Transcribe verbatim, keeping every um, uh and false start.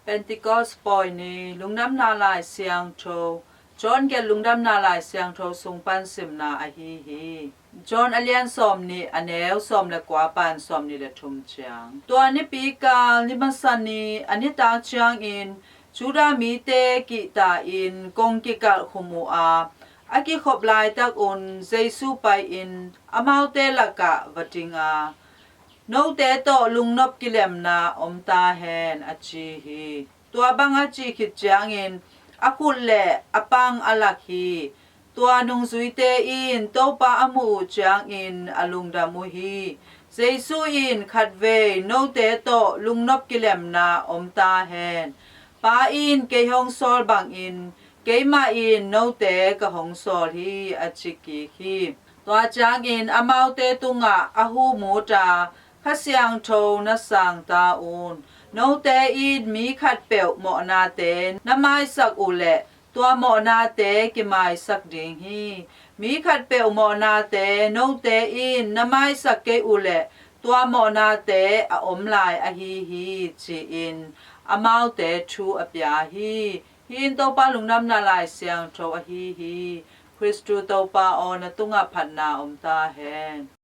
Pentecost Pawi Ni. Lungdamna Lai Siangtho John gelh Lungdamna Lai Siangtho sung pan simna ahi hi. John a lian sawmnih, a neu sawm le kua pan sawmnih le thum ciang. Tua nipi kal, ni masa ni, a nitak ciangin Judah mite kihta-in kong kikalh khum uh a, a kikhop laitakun Jesu pai-in amaute lakah va ding a, "Note tawh lungnop kilemna om ta hen," a ci hi. Tua bang a cih khit ciangin a khut le a pang a lak hi. Tua nungzuite in Topa a muh uh ciangin a lungdam uh hi. Jesu in khatvei, "Note tawh lungnop kilemna om ta hen. Pa in kei hong sawl bangin keimah in note ka hong sawl hi," a ci kik hi. Tua ciangin amaute tungah a hu mut a, "Kha Siangtho na sang ta un. Note in mi khatpeuh mawhnate na maisak uh leh, tua mawhnate kimaisak ding hi. Mi khatpeuh mawhnate note in na maisak kei uh leh, tua mawhnate a om lai ahi hi," ci-in amaute thu a pia hi. Hih in Topa Lungdamna Lai Siangtho ahi hi. Khristu Topa aw, na tungah phatna om ta hen.